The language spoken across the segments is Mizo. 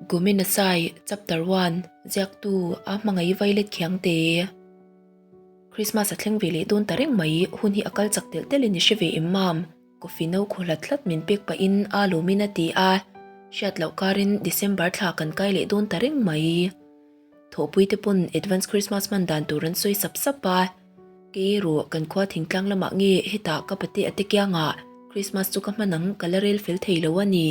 Gomenasai, Chapter One, Ziaktu, A hmangaih violet khiangte. Christmas a thleng ve leh dawn ta reng mai, hun hi a kal chak telh telh in i hre ve em mam? Coffee no khaw hlat hlat min pek pahin a lawmin a ti a, hriat loh karin December thla kan kai leh dawn ta reng mai. Thawhpui te pawn Advance Christmas hman dan tur an sawi sap sap a, kei erawh kan khua thingtlang lamah nge hetah ka pate a te kiangah Christmas chu ka hman ang ka la rel fel thei lo a ni.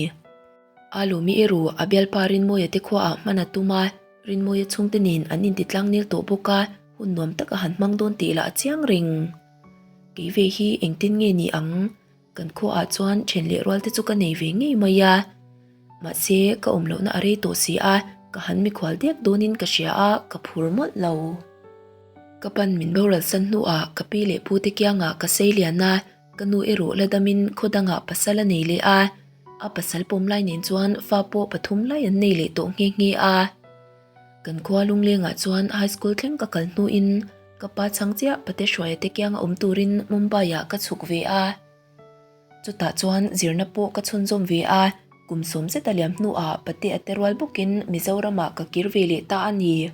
A lawmi erawh a bialpa Rinmawia te khuaah hman a tum a, Rinmawia chhungte nen an intitlang nil tawh bawk a, hun nuam tak a han hmang dawn tih lah a chiang reng. Kei ve hi engtin nge ni ang? Kan khuaah chuan then leh rual te chu ka nei ve ngei mai a. Mahse, ka awm lohna a rei tawh si a, ka han mikhual dek dawnin ka hria a, ka phur mawlh lo. Ka pan min boral san hnuah ka pi leh pu te kiangah ka sei lian a, ka nu erawh la damin khaw dangah pasal a nei leh a. A pasal pawm lai nen chuan fa pawh pathum lai an nei leh tawh nghe nghe a. Kan khua lunglengah chuan high school thleng ka kal hnuin ka pa chhang chiah Pate Hruaia te kianga awm turin Mumbai ah ka chhuk ve a. Chutah chuan zirna pawh ka chhunzawm ve a, kum sawm zet a liam hnuah Pate a te rual bawkin Mizoram ah ka kir ve leh ta a ni.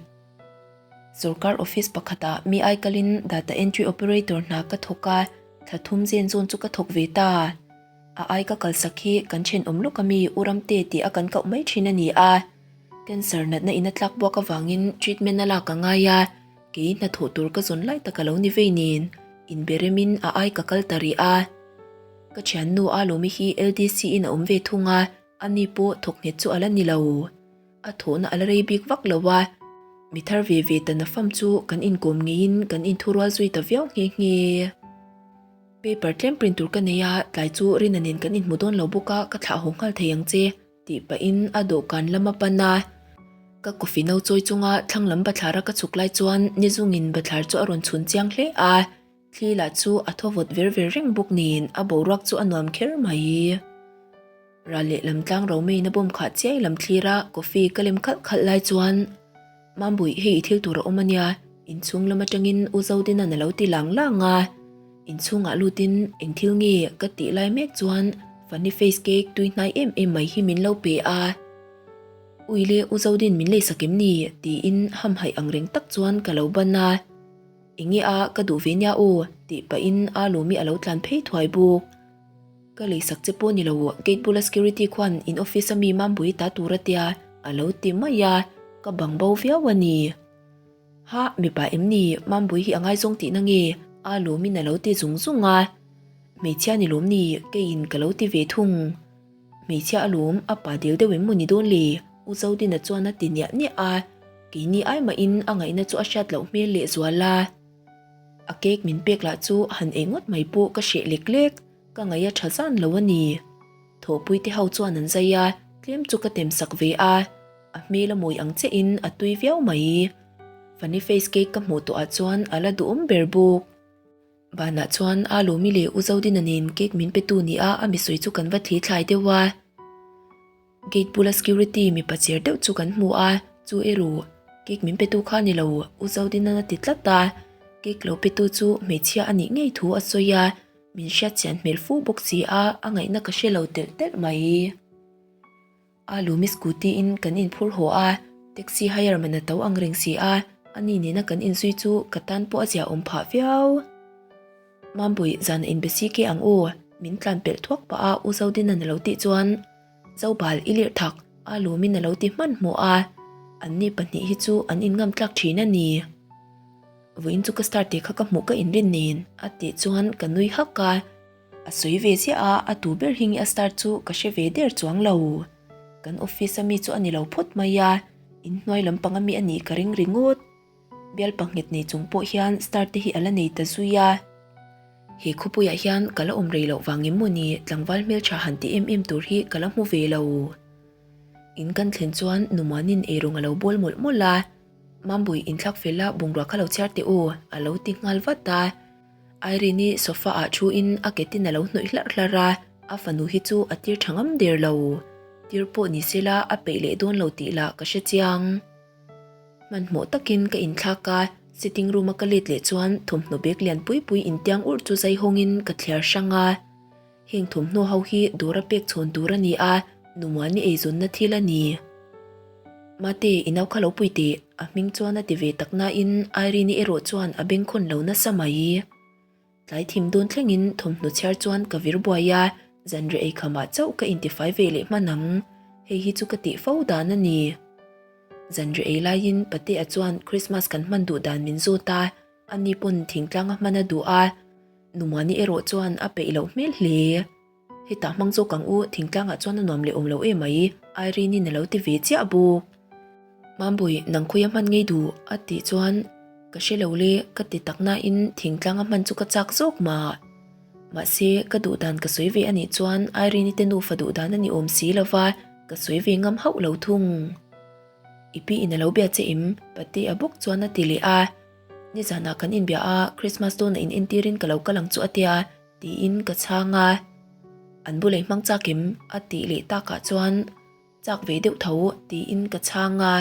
Sorkar office pakhatah mi aikalin data entry operator hna ka thawk a, thla thum zen zawn chu ka thawk ve ta. A ai ka kalsak hi kan thenawm lawk ami U Ramte tih a kan koh mai thin a ni a. Cancer natna in a tlak buak avangin treatment a lak a ngai a, kei hnathawh tur ka zawn lai tak a lo ni vei nen, inbe remin a ai ka kal ta rih a. Ka thiannu a lawmi hi LDC in a awm ve thung a, ani pawh thawk nghet chu a la ni lo. A thawhna a la rei bik vak lo a, mi thar ve ve ta nafam chu kan inkawm ngeiin kan inthurual zui ta viau nghe nghe. Paper tlem print tur ka nei a, tlai chu Rina nen kan inhmu dawn lo bawk a, ka thlah haw nghal thei ang che. Tih pahin a dawhkan lam a pan a, ka coffee no chawi chunga thlang lam bathlar a ka chhuk lai chuan nizungin bathlar chu a rawn chhun chiang hle a, thli lah chu a thaw vawt ver ver reng bawk nen a boruak chu a nuam kher mai. Ral leh lam tlang ro meiin a bawm khah chiai lam thlir a coffee ka lem khalh khalh lai chuan Mambuih hei i thil tur a awm a nia, inchhung lam atangin U Zodina'n a lo ti lang lang a. Inchhungah lutin eng thil nge ka tih lai mek chuan funny face cake tui hnai em em mai hi min lo pe a. Ui le U Zodin min leisak em ni? tiin hamhaih ang reng tak chuan ka lo ban a. Enge a ka duh ve nia aw tih pahin a lawmi a lo tlan phei thuai bawk. Ka leisak che pawh ni lo, gate bula security khuan in office a mi Mambui ta tur a tia a lo ti mai a, ka bang bo viau a ni. Ha, mipa em ni, Mambui hi a ngaizawng tihna nge? A lawmin a lo ti zung zung a. Hmeichhia ni lawm ni, keiin ka lo ti ve thung. Hmeichhia a lawm, a pa dil deuh em maw ni dawn le? U Zodina chuan a ti niah niah a, keini ai mahin a ngaihna chu a hriat loh hmel lehzual a. A cake min pek lah chu han ei ngawt mai pawh ka hreh lek lek, ka ngaih a tha zan lo a ni. Thawhpui te ho chuan an zai a, tlem chu ka tem sak ve a, a hmel a mawi ang chiah in a tui viau mai. Funny face cake ka hmuh tawh ah chuan a la duhawm ber bawk. Banah chuan A Lawmi leh U Zodina nen cake min pe tu ni a a misawi chu kan va thli thlai deuh a. Gate bula security mipa cher deuh chu kan hmu a, chu erawh cake min petu kha ni lo, U Zodina'n a ti tlat a, cake lo petu chu hmeichhia a nih ngei thu a sawi a, min hriat chian hmel fu bawk si a, a ngaihna ka hre lo telh telh mai. A lumi scooty in kan inphur haw a, taxi hire man a to ang reng si a, ani nena kan inzui chu ka tan pawh a ziaawm phah viau. Mambui zan a inbe si ke ang aw, min tlan pelh thuak pah a U Zodina'n a lo tih chuan, Zobal i lirh thak a lumin a lo ti hmanhmawh a, anni pahnih hi chu an inngam tlak thin a ni. Vawiin chu ka star tih kha ka hmuh ka inrin nen a tih chuan ka nui hak a, a sawi ve ziah a, a tu ber hi nge a star chu ka hre ve der chuang lo. Kan office a mi chu a ni lo phawt mai a, inhnuai lampang a mi a nih ka ring ringawt. Bial panghet nei chung pawh hian star te hi a la nei ta zui a. He khawpuiah hian ka la awm rei loh vang em mawni tlangval hmeltha han ti em em tur hi ka la hmu ve lo. In kan thlen chuan Numanin eirawng a lo bawl mawlh mawlh a, Mambui inthlak fel a bungrua kha lo chhiar teh aw a lo ti nghal vat a. Irene-i sofa ah thu in a ketin a lo hnawih hlarh hlarh a, a fanu hi chu a tir tha ngam der lo. Tir pawh ni sela a peih leh dawn lo tih lah ka hre chiang. Hmanhmawh takin ka inthlak a, sitting room a ka let leh chuan thawmhnaw bag lian pui pui intiang urh chu zai hawngin ka thliar hrang a. Heng thawmhnaw ho hi dawr a pek chhawn tur a ni a, Numuani eizawnna thil a ni. Mate, i nau kha lo pui teh, a hming chuan a ti ve tak nain Irene-i erawh chuan a bengkhawn lo nasa mai. Tlai thim dawn thlengin thawmhnaw chhiar chuan ka vir buai a, zanriah ei khamah chauh ka intifai ve leh hman ang. Hei hi chu ka tih fo dan a ni. Zanriah ei laiin Patea chuan Christmas kan hman duh dan min zawt a, ani pawn thingtlang a hman a duh a, Numani erawh chuan a peih loh hmel hle. Hetah hmang zawk ang u, thingtlangah chuan a nuam leh awm lo em mai, Irene-in a lo ti ve chiah bawk. Mambui, nang khawi a hman ngei duh? a tih chuan, Ka hre lo le, ka ti tak nain thingtlanga hman chu ka chak zawk mah. Mahse, ka duh dan ka sawi ve a nih chuan Irene-i te nufa duh dan a ni awm si lo va, ka sawi ve ngam hauh lo thung. I pi in a lo bia che em? Patea bawk chuan a ti leh a. Nizanah kan inbia a, Christmas dawnah in entirin ka lo kal ang chu a tia. Tiin ka chhang a, An bulei hmang chak em? a tih leh takah chuan Chak ve deuh tho tiin ka chhang a.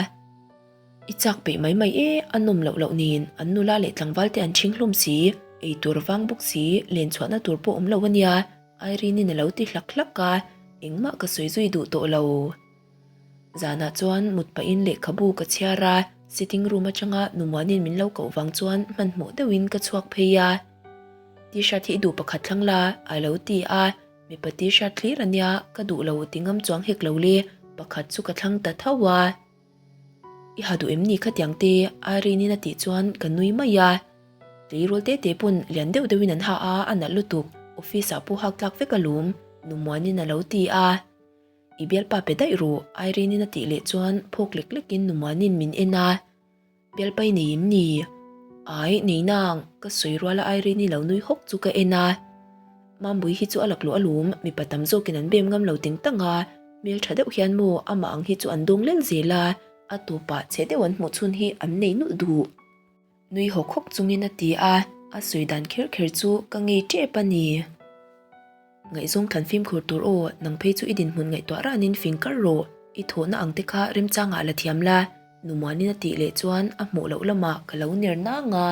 I chak peih mai mai e, a nawm loh loh nen an nula leh tlangval te an chhing hlawm si, ei tur vang bawk si, len chhuahna tur pawh awm lo a nia, Irene-in a lo ti hlak hlak a, engmah ka sawi zui duh tawh lo. Zanah chuan mut pahin lehkhabu ka chhiar a, sitting room atanga Numuanin min lo koh vang chuan hmanhmawh deuhin ka chhuak phei a. T-shirt hi i duh pakhat thlang la, a lo ti a, mipa t-shirt thlir a nia, ka duh lo ti ngam chuang hek lo le, pakhat chu ka thlang ta tho a. I ha duh em ni khatiang te? Irene-in a tih chuan ka nui mai a. Tleirawl te te pawn lian deuh deuhin an ha a, a nalh lutuk, office ah pawh hak tlak vek alawm, Numuanin a lo ti a. I bialpa pe daih rawh, Irene-in a tih leh chuan phawk lek lekin Numuanin min en a. Bialpa i nei em ni? Ai, nei nang, ka sawi ruala Irene-i lo nui hawk chu ka en a. Mambui hi chu a laklawh alawm, mipa tam zawkin an bem ngam lo ting tang a, hmel tha deuh hian maw amah ang hi chu an dawng lel zel a, a tawpah chhe deuh an hmuh chhun hi an nei nulh duh. Nui hawk hawk chungin a ti a, a sawi dan kher kher chu ka ngei tep a ni. Ngaihzawng thlan fimkhur tur aw, nang phei chu i dinhmun ngaihtuah ranin fing kar rawh, i thawhna ang te kha remchangah la thiam la, Numuanin a tih leh chuan a hmuh loh lamah ka lo ner nang a.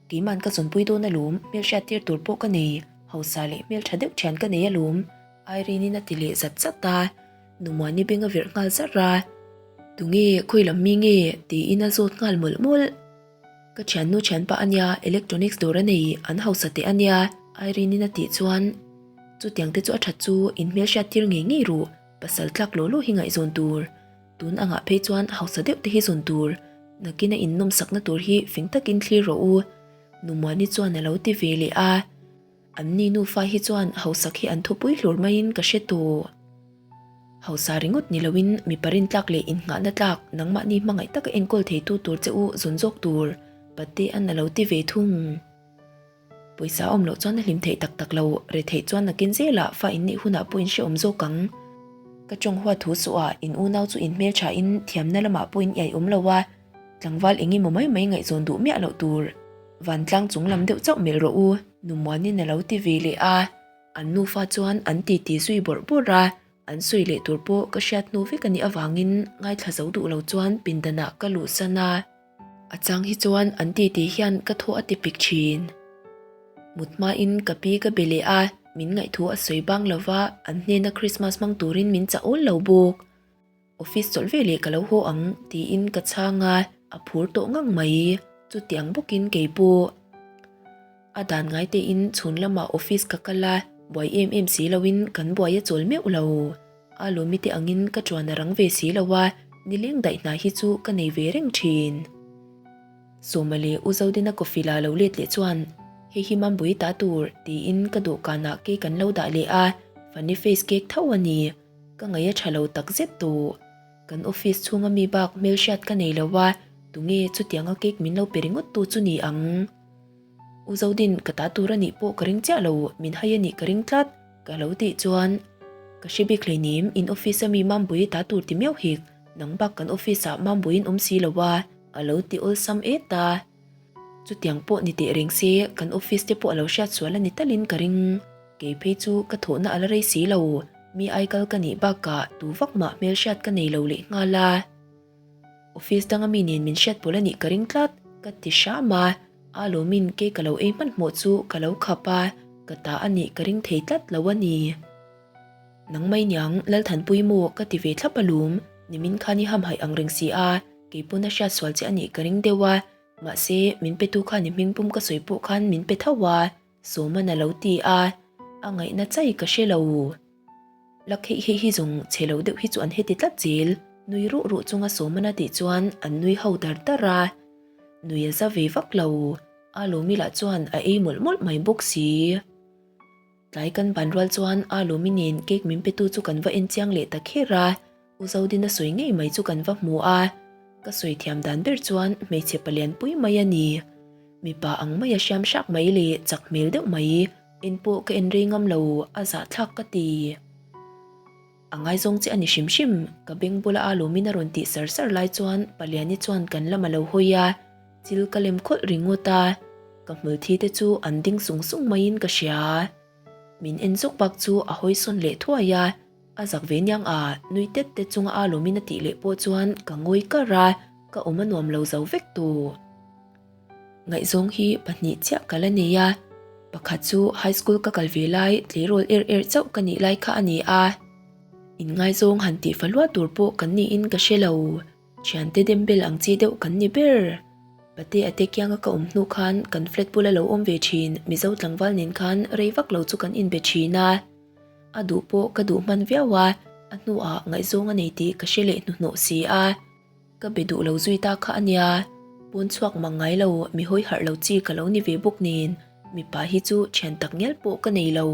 Keiman ka zawnpui dawn alawm, hmelhriat tir tur pawh ka nei, hausa leh hmeltha deuh thian ka nei alawm, Irene-in a ti leh zat zat a, Numuani beng a virh nghal zar a. Tunge, khawi lam mi nge? tiin a zawt nghal mawlh mawlh. Ka thiannu thianpa a nia, electronics dawr a nei, an hausa teh a nia, Irene-in a tih chuan, Chutiang te chu a that chu, in hmelhriat tir ngei ngei ruh, pasal tlak law law hi ngaihzawn tur. Tun angah phei chuan hausa deuh te hi zawn tur, nakina in nawmsakna tur hi fing takin thlir rawh u, Numuani chuan a lo ti ve leh a. An ni nufa hi chuan hausak hi an thupui hlur maiin ka hre tawh. Hausa ringawt ni loin mipa rintlak leh innghahna tlak nangmahni hmangaih taka enkawl theitu tur che u zawn zawk tur, Patea'n a lo ti ve thung. Pawisa a awm loh chuan a hlim theih tak tak lo, re theih chuan nakin zelah fa in neih hunah pawh in hrehawm zawk ang. Ka tawng huat thu suh a, in unau chu in hmelthain thiamna lamah pawh in iai awm lo a, tlangval eng emaw mai mai ngaihzawn duh miah loh tur. Vantlang chung lam deuh chauh melh rawh u, Numuanin a lo ti ve leh a, an nufa chuan an titi zui bawrh bawrh a, an sawi leh tur pawh ka hriat hnu vek a nih avangin ngaithla zo duh lo chuan pindanah ka luhsan a. A chang hi chuan an titi hian ka thaw a ti pik thin. Mut hmain ka pi ka be leh a, min ngaihthu a sawi bang lo va, an hnena Christmas hmang turin min chah awl lo bawk. Office chawlh ve leh ka lo haw ang tiin ka chhang a, a phur tawh ngang mai. Chutiang bawkin kei pawh a dan ngai tein chhun lamah office ka kal a, buai em em si loin kan buai a chawl meuh lo. A lawmi te angin ka tuan a rang ve si lo a, nileng daih hna hi chu ka nei ve reng thin. Sawma leh U Zodina coffee la lo let leh chuan, Hei hi Mambui ta tur, tiin ka dawhkanah cake an lo dah leh a, funny face cake tho a ni. Ka ngaih a tha lo tak zet tawh. Kan office chhunga mi bak hmelhriat ka nei lo a, tunge chutianga cake min lo pe ringawt tu chu ni ang? U Zodin, ka ta tur a nih pawh ka ring chiah lo, min hai a nih ka ring tlat. Ka lo tih chuan, Ka hre bik hleinem, in office a mi Mambuii ta tur ti miau hik, nang bak kan office ah Mambuiin awm si lo a, a lo ti awlsam et a. Chutiang pawh ni teh reng se, kan office te pawh a lo hriat sual a ni talin ka ring. Kei phei chu ka thawhna a la rei si lo, mi aikal ka nih bakah tu vak mah hmelhriat ka nei lo leh nghal a. Office danga mi nen min hriat pawl a nih ka ring tlat, ka ti hram a. A lawmin kei ka lo ei hmanhmawh chu ka lo khap a, ka ta a nih ka ring thei tlat lo a ni. Nang mai niang, Lalthanpui maw ka ti ve thlap alawm. Nimin khan i hamhaih ang reng si a, kei pawn a hriat sual che a nih ka ring deuh a, mahse min petu khan i hming pum ka sawi pawh khan min pe tho a, Sawman a lo ti a, a ngaihna chai ka hre lo. La kheih heih hi zawng chhe lo deuh hi chu an heti tlat zel, nui ruh ruh chunga Sawman a tih chuan an nui ho dar dar a. Nui a za ve vak lo, a lawmi lah chuan a ei mawlh mawlh mai bawk si. Tlai kan ban rual chuan a lawmi nen cake min petu chu kan va en chiang leh ta kher a, U Zodina sawi ngei mai chu kan va hmu a, ka sawi thiam dan ber chuan hmeichhe palian pui mai a ni. Mipa ang mai a hriam hrak mai leh chak hmel deuh mai, en pawh ka en rei ngam lo, a zahthlak ka ti. A ngaizawng che a ni hrim hrim, ka beng bula a lawmin a rawn tih sar sar lai chuan Paliani chuan kan lam a lo hawi a, chil ka lem khawlh ringawt a, ka hmulthi te chu an ding sung sung maiin ka hria. Min en zawk bak chu a hawi sawn leh thuai a, a zak ve niang a, nui tet tet chunga a lawmin a tih leh pawh chuan ka ngawi kar a, ka awm a nuam lo zo vek tawh. Ngaihzawng hi pahnih chiah ka la nei a, pakhat chu high school ka kal ve lai tleirawl er er chauh ka nih lai kha a ni a, inngaizawng han tih fa lua tur pawh kan niin ka hre lo, thiante dembel ang chi deuh kan ni ber. Pate a te kianga ka awm hnu khan kan flat bula lo awm ve thin Mizo tlangval nen khan rei vak lo chu kan inbe thin a, a duh pawh ka duh hman viau a, a hnuah ngaihzawng a nei tih ka hre leh hnuhnawh si a. Ka be duh lo zui ta kha a nia, pawn chhuak mang ngai lo, mi hawi harh lo chi ka lo ni ve bawk nen, mipa hi chu thian tak ngial pawh ka nei lo.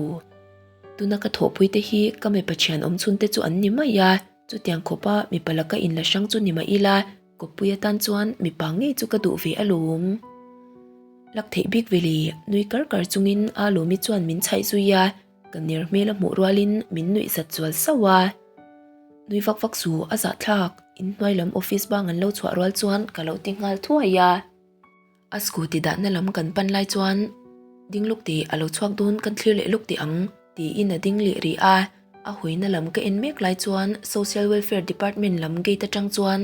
Tuna ka thawhpui te hi ka mipa thian awm chhun te chu an ni mai a, chutiang khawpa mipa laka inla hrang chu ni mah ila, kawppui atan chuan mipa ngei chu ka duh ve alawm. Lak theih bik ve le, nui kar kar chungin a lawmi chuan min chhaih zui a, Ka ner hmel a hmuh rualin min nuih zat zual sauh a. Nui vak vak su a zahthlak, inhnuai lam office bang an lo chhuah rual chuan ka lo ti nghal thuai a. A scooty dahna lam kan pan lai chuan ding luk tih a lo chhuak dawn kan thlir leh luk tih ang tiin a ding leh rih a. A huina lam ka en mek lai chuan Social Welfare Department lam gate atang chuan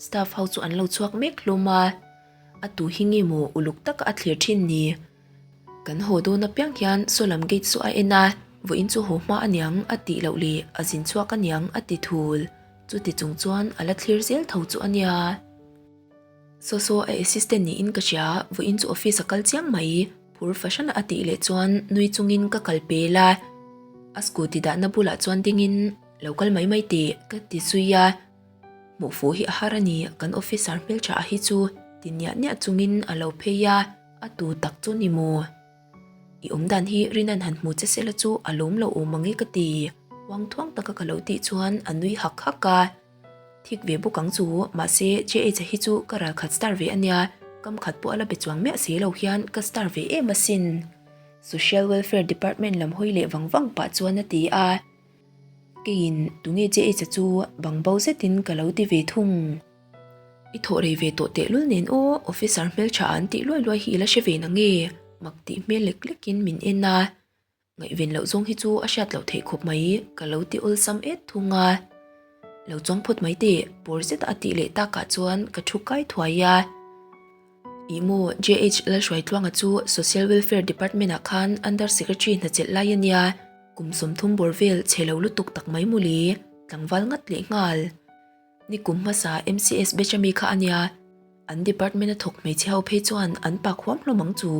staff ho chu an lo chhuak mek hlawm a. A tu hi nge maw uluk taka a thlir thin ni? Kan haw dawn apiang hian Sawlam gate chu a en a, vawiin chu haw hma aniang a tih loh leh a zin chhuak aniang a ti thul. Chuti chung chuan a la thlir zel tho chu ania. Saw saw a assistant niin ka hria, vawiin chu office a kal chiang mai, phur fahran a tih leh chuan nui chungin ka kal pel a. A scooty dahna bulah chuan dingin lo kal mai mai teh ka ti zui a. Hmuh fuh hi a har a ni, kan officer hmeltha a hi chu ti niah niah chungin a lo phei a. A tu tak chu ni maw? I awm dan hi Rinan han hmu che sela chu a lawm lo awm ang e ka ti. Uang thuang taka ka lo tih chuan a nui hak hak a. Thik ve bawk ang chu, mahse JH-a hi chu ka ralkhat star ve a nia, kam khat pawh a la be chuang miah si lo hian ka star ve em asin. Social Welfare Department lam hawi leh vang vang pah chuan a ti a. Keiin tunge JH-a chu bang bo zetin ka lo ti ve thung. I thawh rei ve tawh tehlul nen aw, officer hmeltha an tih luai luai hi i la hre ve na nge? Mak tih hmel lek lekin min en a, ngaihven loh zawng hi chu a hriat loh theih khawp mai, ka lo ti awlsam et thung a. Lo chuang phawt mai teh, pawr zeta a tih leh takah chuan ka thu kai thuai a. Ih maw, JH Lalhruaitluanga chu Social Welfare Department-ah khan Under Secretary hna chelh lai a nia, kum 30 bawr vel chhe lo lutuk tak mai mawle, tlangval ngat leh nghal. Nikum hmasa MCS batch ami kha a nia, an department a thawk hmeichhe ho phei chuan an pak huam hlawm ang chu.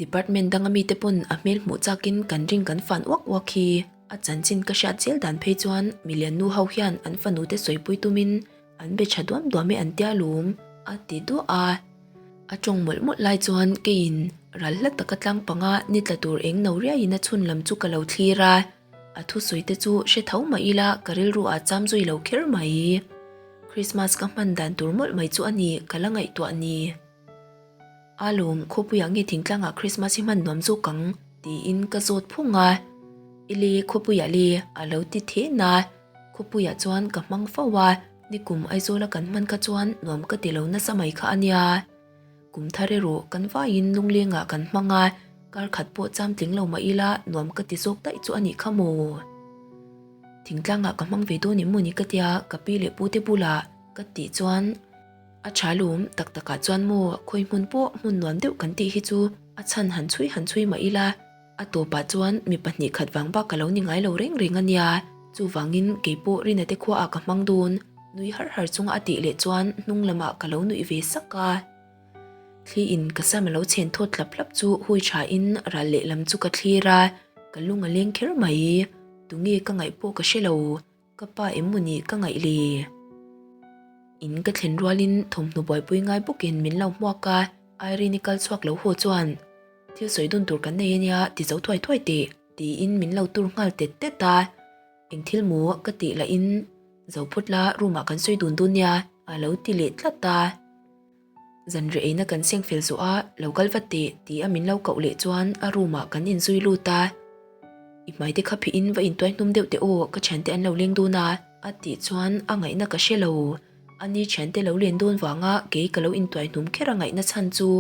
Department danga mite pawn a hmel hmuh chakin kan ring kan fan uak uak hi. A chanchin ka hriat zel dan phei chuan milian nu ho hian an fanu te sawipui tumin an be tha duam duam e an tia lum, a ti duah a. A tawng mawlh mawlh lai chuan keiin ral hla taka tlang panga ni tla tur eng no riaiin a chhun lam chu ka lo thlir a. A thusawi te chu hre tho mah ila ka rilru ah cham zui lo kher mai. Christmas ka hman dan tur mawlh mai chu a ni ka la ngaihtuah ni. A lawm, khawpuiah nge thingtlangah Christmas hi hman nuam zawk ang? tiin ka zawt phung a. Ile, khawpuiah le, a lo ti then a. Khawpuiah chuan ka hmang fo a, nikum Aizawla kan hman kha chuan nuam ka ti lo nasa mai kha a nia. Kum thar erawh kan vaiin lunglengah kan hmang a, kar khat pawh cham tling lo mah ila nuam ka ti zawk daih chu a nih kha maw? Thingtlangah ka hmang ve dawn em maw ni ka tia ka pi leh pu te bulah ka tih chuan a tha lawm tak takah chuan maw khawi hmun pawh hmun nuam deuh kan tih hi chu a chhan han chhui han chhui mah ila a tawpah chuan mi pahnih khat vang bak ka lo ni ngai lo reng reng a nia, chuvangin keipawh Rina te khuaah ka hmang dawn. Nui har har chunga a tih leh chuan hnung lamah ka lo nuih ve sak a. Thli in ka sam a lo chhen thawt hlap hlap chu hui tha in ral lehlam chu ka thlir a, ka lung a leng kher mai. Tunge ka ngaih pawh ka hre lo. Ka pa em maw nih ka ngaih le? In ka thlen rualin thawmhnaw buaipui ngai bawkin min lo hmuak a, Irene-i kal chhuak lo haw chuan, Thil sawi dun tur kan nei ania ti zo thuai thuai teh, tiin min lo tur nghal tet tet a. Eng thil maw ka tih lahin, Zo phut la room ah kan sawi dun dun nia, a lo ti leh tlat a. Zanriah eina kan seng fel zawh a, lo kal vat teh ti a min lo koh leh chuan a room ah kan inzui lut a. I hmai te kha phih in va intuai hnum deuh teh aw, ka thiante an lo leng dawn a, a tih chuan a ngaihna ka hre lo. Ani thiante lo len dawn vanga kei ka lo intuai hnum kher a ngaihna chhan chu.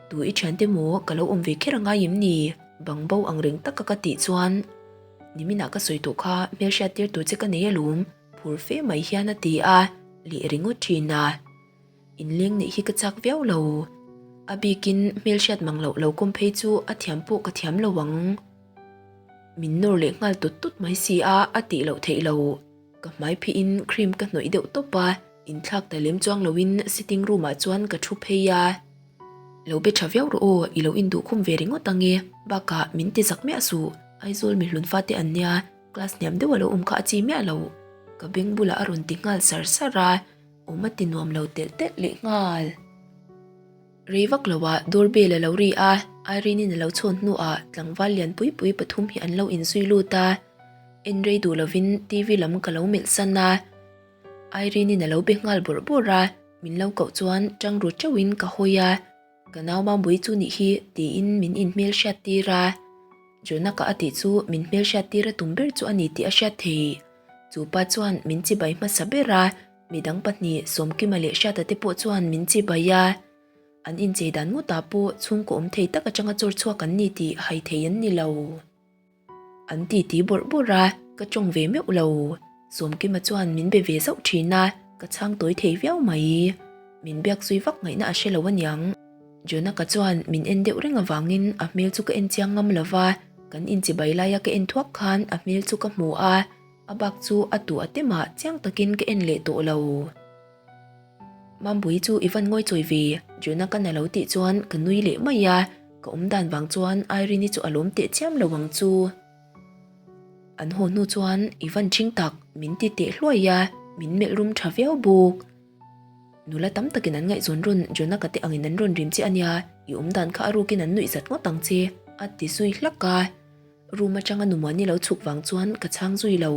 Tu i thiante maw ka lo awm ve kher a ngai em ni? Bang bo ang reng taka ka tih chuan niminah ka sawi tawh kha hmelhriat tir tur che ka nei alawm. Phur fe mai hian a ti a, leh ringawt thin a. Inleng neih hi ka chak viau lo. A bikin hmelhriat mang loh lo kawm phei chu a thiam pawh ka thiam lo ang. Min nawr leh nghal tut tut mai si a, a tih loh theih lo. Ka hmai phihin cream ka hnawih deuh tawp a, inthlak ta lem chuang loin sitting room ah chuan ka thu phei a. Lo be tha viau rawh aw, i lo induh khum ve ringawt ang e, bakah min ti zak miah suh, Aizawl mihlun fate an nia, Class hniam deuh a lo awm kha a chi miah lo. Ka beng bulah a rawn ti nghal sar sar a, awm a ti nuam lo telh telh leh nghal. Rei vak loah door bell a lo ri a, Irene-in a lo chhawn hnuah tlangval lian pui pui pathum hi an lo inzui lut a. En rei duh lovin TV lam ka lo melh san a. Irene-in a lo be nghal bawrh bawrh a, min lo koh chuan tang ru teuhin ka hawi a. Ka nau Mambui chu nih hi tiin min inhmel hriat tir a. Jonaka a tih chu min hmel hriat tir a tum ber chu a ni tih a hriat thei. Chu pa chuan min chibai hmasa ber a, midang pahnih Sawmkima leh Hriata te pawh chuan min chibai a. An inchei dan ngawtah pawh chhungkaw awm thei tak atanga chawr chhuak an ni tih hai thei an ni lo. An titi bawrh bawrh a, ka tawng ve meuh lo. Sawmkima chuan min be ve zauh thin a, ka chhang tawi thei viau mai. Min biak zui vak ngaihna a hre lo aniang. Jonaka chuan min en deuh reng avangin a hmel chu ka en chiang ngam lo va, kan inchibai laia ka en thuak khan a hmel chu ka hmu a, a bak chu a tu a temah chiang takin ka en leh tawh lo. Mambui chu i van ngawi chawi ve, Jonathan a lo tih chuan ka nui leh mai a, ka awm dan vang chuan Irene-i chu a lawm teh chiam lo ang chu. An haw hnu chuan i van ṭhing tak min ti teh hluai a, min melh rum ṭha viau bawk. Nula tam takin an ngaihzawn rawn Jonaka te angin an rawn rim che a nia, i awm dan kha a rukin an nuih zat ngawt ang che, a ti zui hlak a. Room aṭanga Numuani lo chhuk vang chuan ka chhang zui lo.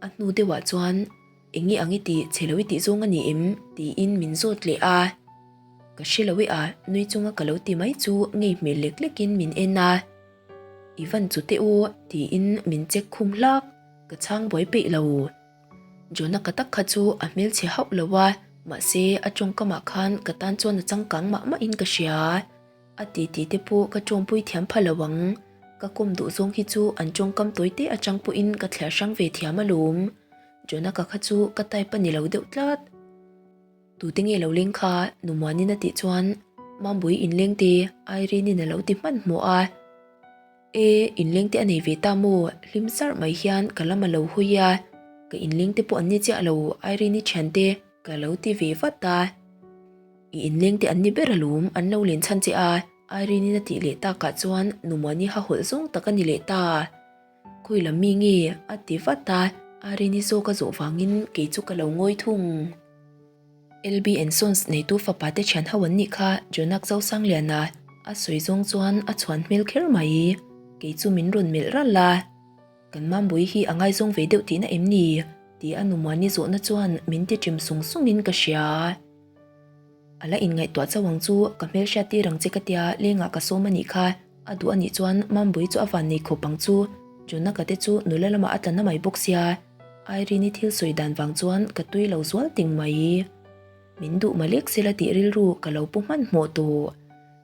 A hnu deuhah chuan. Eng nge ang i tih, chhe lo i tih zawng a ni em? tiin min zawt leh a. Ka hre lo e a, nui chunga ka lo ti mai chu ngei hmel lek lekin min en a. I van chu teh u, tiin min check khum hlak, ka chhang buai peih lo. Jonah ka tak kha chu a hmelchhe hauh lo a, mahse a tawngkamah khan ka tan chuan a changkang mah mahin ka hria. A titi te pawh ka tawngpui thiam pha lo ang. Ka kawm duh zawng hi chu an tawngkam tawi te atang pawhin ka thliar hrang ve thiam alawm. Jonaka kha chu ka type a ni lo deuh tlat. Tute nge lo leng kha? Numuanin a tih chuan Mambui inleng te Irene-in a lo ti hmanhmawh a. E, inleng te a nei ve ta maw? Hlim sarh mai hian ka lam a lo hawi a. Ka inleng te pawh an ni chiah lo Irene-i thiante ka lo ti ve vat a. I inleng te an ni ber alawm an lo len chhan che a Irene-in a tih leh takah chuan Numuani hahawlh zawng tak a ni leh ta. Khawi lam mi nge? a ti vat a, Arini zawk a zawh vangin kei chu ka lo ngawi thung. LB and Sons neitu fapa te thian ho an nih kha Jonak Zosangliana a sawi zawng chuan a chhuan hmel kher mai. Kei chu min rawn melh ralh a, Kan Mambui hi a ngaizawng ve deuh tihna em ni? ti a Numuani zawhna chuan min ti ṭim sung sungin ka hria. A la inngaihtuah chauh ang chu, ka hmelhriat tir ang che ka tia lengah ka sawm a nih kha. A duh a nih chuan Mambui chu a van nei khawp ang chu. Jonaka te chu nula lamah a tla na mai bawk sia. Irene-i thil sawi dan vang chuan ka tui lo zual ting mai. Min duh malek sela tih rilru ka lo pu hmanhmawh tawh.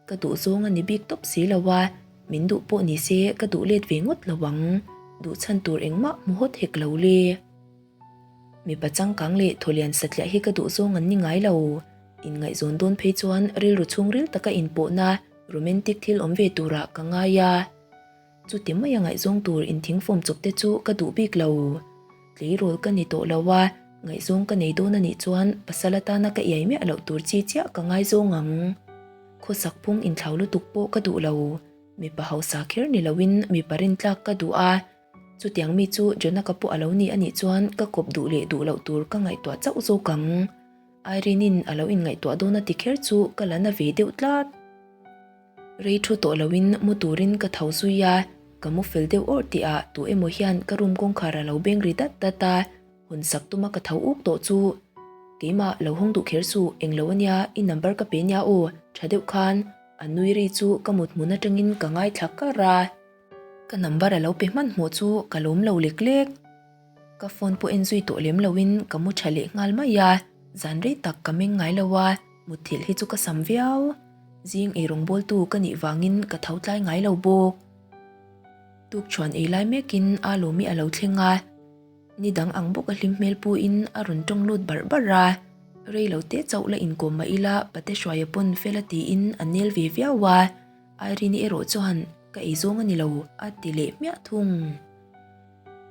Ka duh zawng a ni bik tawp si lo a, min duh pawh ni se ka duh let ve ngawt lo ang. Duh chhan tur engmah hmu hawt hek lo le. Mipa changkang leh thawlian satliah hi ka duh zawng an ni ngai lo. Inngaihzawn dawn phei chuan rilru chhungril taka inpawhna romantic thil awm ve turah ka ngai a. Chuti maia ngaihzawng tur inthingfawm chawp te chu ka duh bik lo. Tleirawl ka ni tawh lo a, Ngaihzawng ka nei dawn a nih chuan pasal atana ka iai miah loh tur chi chiah ka ngaizawng ang. Khawsak phung inthlau lutuk pawh ka duh lo. Mipa hausa kher ni loin mipa rintlak ka duh a, chutiang mi chu Jonaka pawh a lo ni a nih chuan ka kawp duh leh duh loh tur ka ngaihtuah chauh zawk ang. Irene-in a lo inngaihtuah dawn a ti kher chu ka la na ve deuh tlat. Rei thu tawh loin mu turin ka tho zui a, ka mu fel deuh awrh tihah tu emaw hian ka room kawngkhar a lo beng ri dat dat a, hawn sak tuma ka tho uk tawh chu keimah lo hawng duh kher suh, englo ania i number ka pe nia aw, tha deuh khan a nui ri chu ka mut hmun atangin ka ngaithla kar a, ka number a lo pe hmanhmawh chu ka lawm lo lek lek. Ka phone pawh en zui tawh lem loin ka mu tha leh nghal mai a, zan rei tak ka meng ngai lo a, mutthilh hi chu ka sam viau. Zing ei rawngbawltu ka nih vangin ka tho tlai ngai lo bawk. Tukchhuan ei lai mekin a lawmi a lo thleng a, ni dang ang bawk a hlim hmel puin a rawn tawng lut barh barh a, rei lo te chauh la inkawm mah ila Pate Hruaia pawn fel a tiin a nel ve viau a, Irene erawh chuan ka ei zawng a ni lo a ti leh hmiah thung.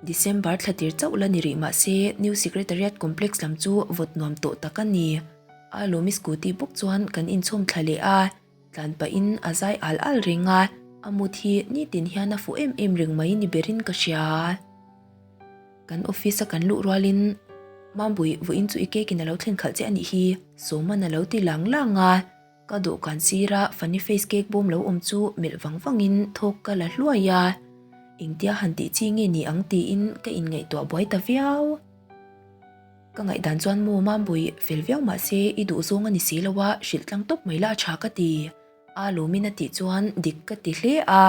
December thla tir chauh la ni rih mah se New Secretariat Complex lam chu vawt nuam tawh tak a ni. A lawmi scooty bawk chuan kan inchhawm thla leh a, tlan pahin a zai al al reng a, a mut hi nitin hian a fuh em em reng mai ni berin ka hria. Kan office a kan luh rualin Mambui vawiin chu i cake in a lo thlen khalh che a nih hi, Sawman a lo ti lang lang a. Ka dawhkan sira funny face cake bawm lo awm chu melh vang vangin thawk ka la hluai a, engtia han tih chi nge ni ang tiin ka inngaihtuah buai ta viau. Ka ngaihdan chuan maw Mambui, fel viau mah se i duh zawng a ni si lo a, hrilh tlang tawp mai la a tha ka ti. A lawmin a tih chuan dik ka ti hle a.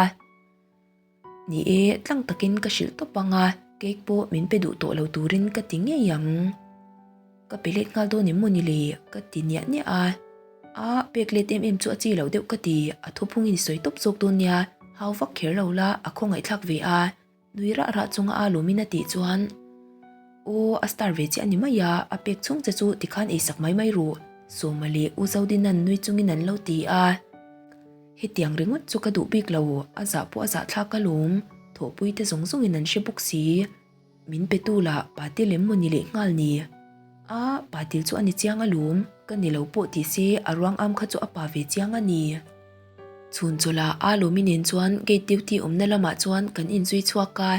Ni e, tlang takin ka hrilh tawp ang a, cake pawh min pe duh tawh lo turin ka ti ngei ang. Ka pe let nghal dawn em maw ni le? Ka ti niah niah a. A, pek let em em chu a chi lo deuh ka ti, a thuphungin i sawi tawp zawk dawn nia, hau vak kher lo la, a khawngaihthlak ve a, nui rah rah chunga a lawmin a tih chuan, Aw, a star ve chiah a ni mai a, a pek chhung che chu tikhan eisak mai mai ruh, Sawma leh U Zodina'n nui chungin an lo ti a. Hetiang ringawt chu ka duh bik lo, a zah pawh a zah thlak alawm, thawhpui te zawng zawngin an hre bawk si. Min pe tu lah Patil em maw ni leh nghal ni? A, Patil chu a ni chiang alawm, ka ni lo pawh ti se a ruang am kha chu a pa ve chiang a ni. Chhun chawlh ah a lawmi nen chuan gate duty awmna lamah chuan kan inzui chhuak a,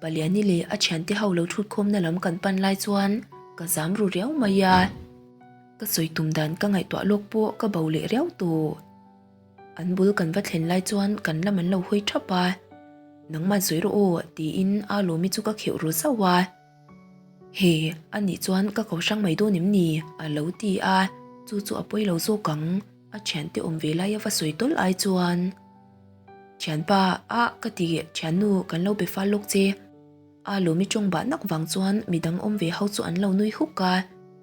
Paliani leh a thiante ho lo thutkhawmna lam kan pan lai chuan ka zam ru riau mai a. Ka sawi tum dan ka ngaihtuah lawk pawh ka bo leh riau tawh. An bul kan va thlen lai chuan kan lam an lo hawi thap a, Nangmah sawi rawh aw tiin a lawmi chu ka kheuh ru zauh a. He, a nih chuan ka ko hrang mai dawn em ni? a lo ti a, chu chu a pawi lo zawk ang, a thiante awm ve lai a va sawi tawlh ai chuan. Thianpa, a ka ti, thiannu kan lo be fal lawk che. A lawmi tawng bah nak vang chuan midang awm ve ho chu an lo nui huk a,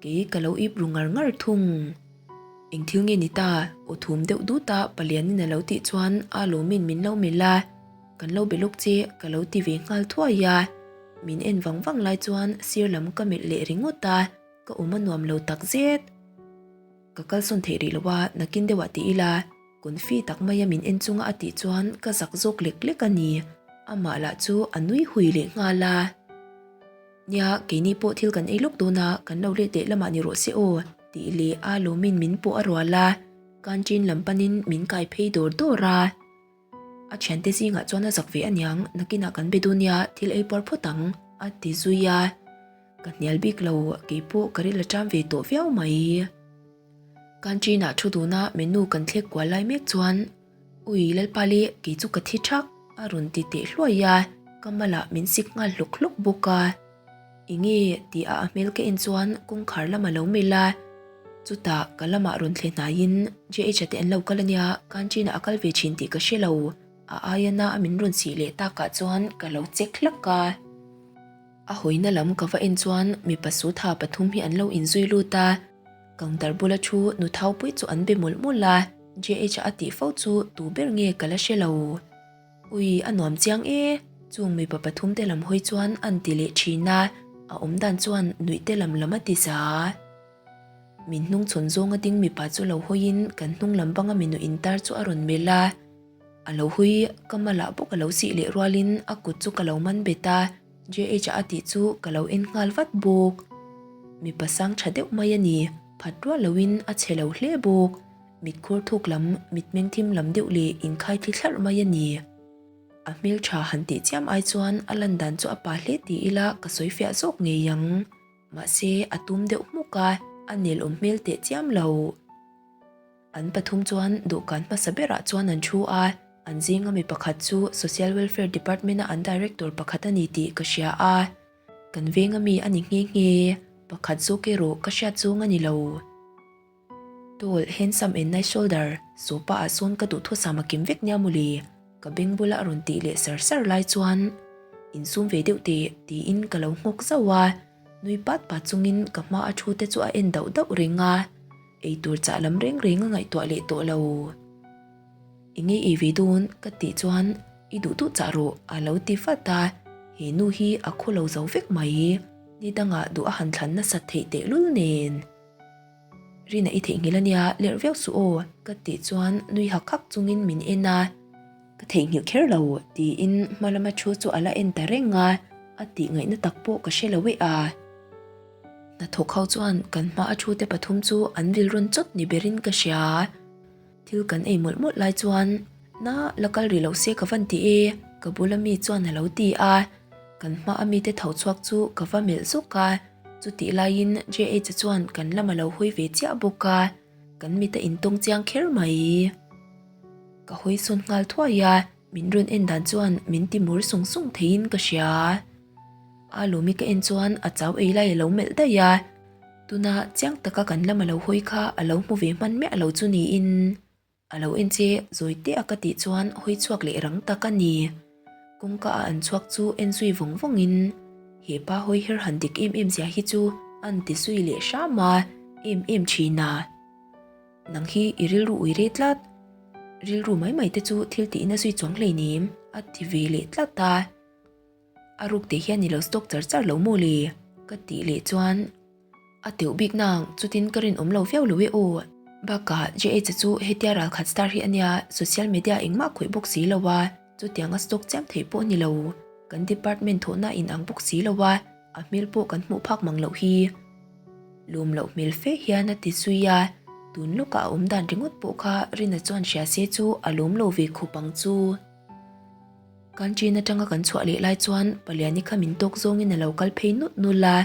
kei ka lo ip ru ngar ngar thung. Eng thil nge ni ta? Aw thum deuh dut a Palianin a lo tih chuan a lawmin min lo melh a, Kan lo be lawk che ka lo ti ve nghal thuai a. Min en vang vang lai chuan sir lam ka melh leh ringawt a, ka awm a nuam lo tak zet. Ka kalsawn theih rih lo a, nakin deuhah ti ila, Confi tak maia min en chunga a tih chuan ka zak zawk lek lek a ni. Amah lah chu a nui hui leh nghal a. Nia, keini pawh thil kan ei lawk dawn a, kan lo let leh lamah ni rawh se aw, tih leh a lawmin min pawh a rual a, canteen lam panin min kai phei dawr dawr a. A thiante zingah chuan a zak ve aniang, nakinah kan be dawn nia, thil ei puar phawt ang, a ti zui a. Ka hnial bik lo, keipawh ka ril a ṭam ve tawh viau mai. Canteen-ah thu duna menu kan thlek kual lai mek chuan, Ui Lalpa le, kei chu ka thi thak, a rawn ti teh hluai a, ka malah min sik nghal hlawk hlawk bawk a. Enge tih a a hmel ka en chuan kawngkhar lam a lo melh a, chutah ka lamah rawn thle hnaiin JH-a te an lo kal ania, canteen-ah a kal ve thin tih ka hre lo, a aia na a min rawn sih leh takah chuan ka lo check hlak a. A hawina lam ka va en chuan mipa sutha pathum hi an lo inzui lut a, counter bula thu nu Thaupui chu an be mawlh mawlh a, JH-a a tih fo chu tu ber nge ka la hre lo. Ui, a nuam chiang e, chung mipa pathum te lam hawi chuan an ti leh thin a, a awm dan chuan nuih te lam lam a ti za. Min hnung chhawn zawnga ding mipa chu lo hawiin kan hnung lam banga minu intar chu a rawn melh a, A lo hui, ka malah bawk a lo sih leh rualin a kut chu ka lo man bet a, JH-a a tih chu ka lo en nghal vat bawk. Mipa sang tha deuh mai a ni, phat rual loin a chhe lo hle bawk. Mitkhur thuk lam, mitmeng thim lam deuh leh inkhai thli thlarh mai a ni. A hmel tha han tih chiam ai chuan a lan dan chu a pa hle ti ila ka sawi fiah zawk ngei ang. Mahse a tum deuh hmuk a, a nelawm hmel teh chiam lo. An pathum chuan dawhkan hmasa berah chuan an thu a, an zinga mi pakhat chu Social Welfare Department-a an Director pakhat a ni tih ka hria a. Kan venga mi a ni nghe nghe, pakhat zawk erawh ka hriat zawng a ni lo. Tall, handsome and nice shoulder, sofa ah sawn ka duhthusam a kim vek nia mawle, ka beng bula a rawn tih leh sar sar lai chuan insum ve deuh teh tiin ka lo nghawk zauh a, nui pat pat chungin ka hma a thu te chu a en dauh dauh reng a, eitur chah lam reng reng a ngaihtuah leh tawh lo. Enge ei ve dawn? ka tih chuan I duh duh chah rawh a lo ti vat a, he nu hi a khaw lo zo vek mai, ni dangah duh a han thlan nasat theih tehlul nen. Rina i theihnghilh ania lerh viau suh aw ka tih chuan nui hak hak chungin min en a, ka theihnghilh kher lo tiin hma lama thu chu a la en ta reng a, a tih ngaihna tak pawh ka hre lo e a. Hnathawk ho chuan kan hma a thu te pathum chu an vil rawn chawt ni berin ka hria. Thil kan ei mawlh mawlh lai chuan na la kal rih loh se ka van ti e ka bula mi chuan a lo ti a, kan hma a mite tho chhuak chu ka va melh zawk a. Chutih laiin JH-a chuan kan lam a lo hawi ve chiah bawk a, kan mit a intawng chiang kher mai. Ka hawi sawn nghal thuai a, min rawn en dan chuan min ti mur sung sung theiin ka hria. A lawmi ka en chuan a chau ei lai a lo melh daih a, tuna chiang taka kan lam a lo hawi kha a lo hmu ve hman miah lo chu niin. A lo en che zawi teh a ka tih chuan hawi chhuak leh rang tak a ni. Kawngka a an chhuak chu en zui vawng vawng in he pa hawi her han dik em em zia hi chu an ti zui leh hram a, em em thin a. Nang hi i rilru ui rei tlat. Rilru mai mai te chu thil tih in a zui chuang hleinem a ti ve leh tlat a. A ruk teh hian i lo stock char char lo maw le? Ka tih leh chuan a teuh bik nang chutin ka rinawm lo viau lo e aw. Bakah JH-a chu hetia ralkhat star hi a nia, social media engmah khawih bawk si lo a, chutiang a stock chiam theih pawh a ni lo. Kan department thawhna in ang bawk si lo a, a hmel pawh kan hmuh phak mang loh hi. Lawm loh hmel fe hian a ti zui a, tun lawkah a awm dan ringawt pawh kha Rina chuan hria se chu a lawm lo ve khawp ang chu. Canteen atanga kan chhuah leh lai chuan Paliani kha min tawk zawngin a lo kal phei nut nul a,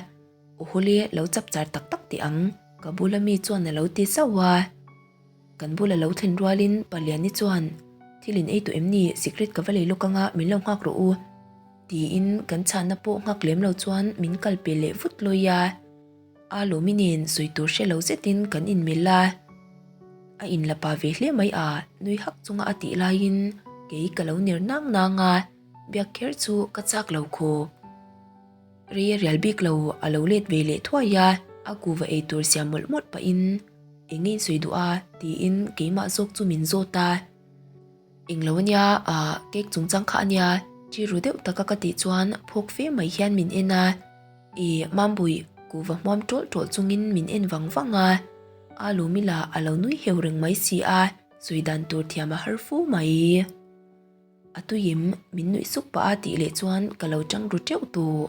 Awhawle lo chap char tak tak teh ang, ka bula mi chuan a lo ti zauh a. Kan bula lo thlen rualin Paliani chuan, Thil in ei tawh em ni, sikret ka va lei lawk anga min lo nghak rawh u, tiin kan chhanna pawh nghak lem lo chuan min kal pel leh vut lawi a. A lawmi nen sawi tur hre lo zetin kan inmelh a, a inla pa ve hle mai a, nui hak chunga a tih laiin kei ka lo ner nang nang a, biak kher chu ka chak lo khawp. Rei a rial bik lo, a lo let ve leh thuai a, a kuva ei tur siam mawlh mawlh pahin eng nge in sawi duh a tiin keimah zawk chu min zawt a. Englo ania, ah cake chungchang kha ania, chi ru deuh taka ka tih chuan phawk fe mai hian min en a. I Mambuih kuhva hmuam tawlh tawlh chungin min en vang vang a, a lumi lah a lo nui heu reng mai si a, sawi dan tur thiam a har fu mai. A tuiim min nuih suk pah a tih leh chuan ka lo tang ru teuh tawh.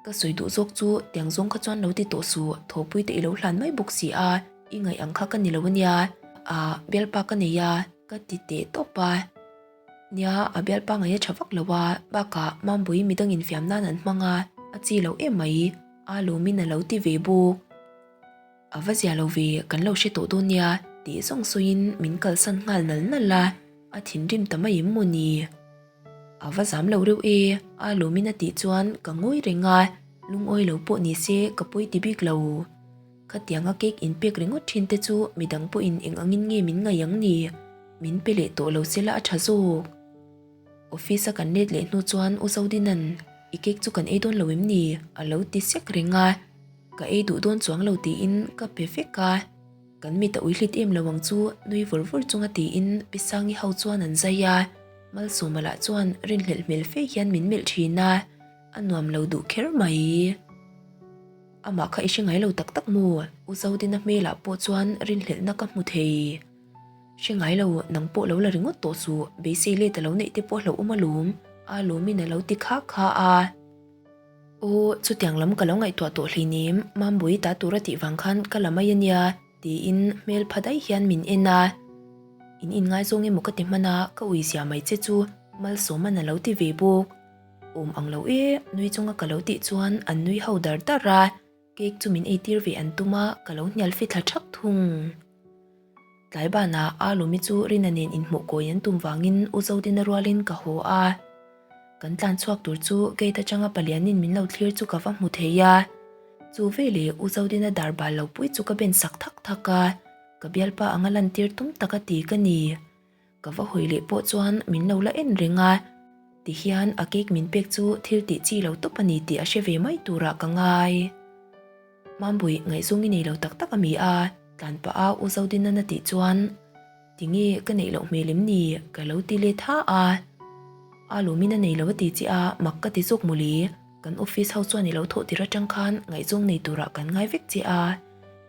Ka sawi duh zawk chu tiang zawng kha chuan lo ti tawh suh, thawpui te i lo hlan mai bawk si a, i ngaih ang kha ka ni lo ania, ah bialpa ka nei a, ka ti teh tawp a. Nia, a bialpa ngaih a tha vak lo a, bakah Mambui midang infiam nan an hmang a, a chi lo em mai, a lawmin a lo ti ve bawk. A va zia lo ve, kan lo hre tawh dawn nia, tih zawng sawiin min kalsan nghal nal nal a, a thinrim ta mai em maw ni? A va zam lo reuh e, a lawmin a tih chuan ka ngawi reng a, lungawi lo pawh ni se ka pawi ti bik lo. Khatianga cake in pek ringawt thin te chu midang pawhin eng angin nge min ngaih ang ni? Min pe leh tawh lo sela a tha zawk. Office a kan let leh hnu chuan U Zodinan i cake chu kan ei dawn lo em ni? a lo ti sek reng a, ka ei duh dawn chuang lo tiin ka pe vek a. Kan mit a uihlit em lo ang chu nui vawr vawr chunga tiin Pi Sangi ho chuan an zai a, Malsawma lah chuan rinhlelh hmel fe hian min melh thin a, a nuam lo duh kher mai. Amah kha i hre ngai lo tak tak maw? U Zodina hmelah pawh chuan rinhlelhna ka hmu thei. Hre ngai lo, nang pawh lo la ringawt tawh suh, beisei let a lo neih te pawh hlauhawm alawm, a lawmin a lo ti kha kha a. Aw, chutiang lam ka lo ngaihtuah tawh hleinem, Mambui ta tur a tih vang khan ka la mai a nia, tiin hmel pha daih hian min en a. In inngaizawng emaw ka ti hman a, ka ui zia mai che chu Malsawman a lo ti ve bawk. Awm ang lo e, nui chunga ka lo tih chuan an nui ho dar dar a, cake chu min eitir ve an tum a, ka lo hnial fithla thak thung. Tlai banah a Lumi chu Rina nen inhmuh kawi an tum vangin U Zodina rualin ka haw a. Kan tlan chhuak tur chu gate atanga palianin min lo thlir chu ka va hmu thei a. Chu veleh U Zodina dar bal lo pui chu ka ben sak thak thak a, ka bialpa anga lantir tum taka ti ka ni. Ka va hawi leh pawh chuan min lo la en reng a, tihian a cake min pek chu thil tih chi lo tawp a ni tih a hre ve mai turah ka ngai. Mambui ngaihzawng i nei lo tak tak a mi a, tlan pah a U Zodinana tih chuan tinge ka neih loh hmel em ni ka lo ti let ha a. A lumin a nei lo a ti che a, mak ka ti zawk mawle, kan office ho chuan i lo thawh tir atang khan ngaihzawng nei turah kan ngai vek che a,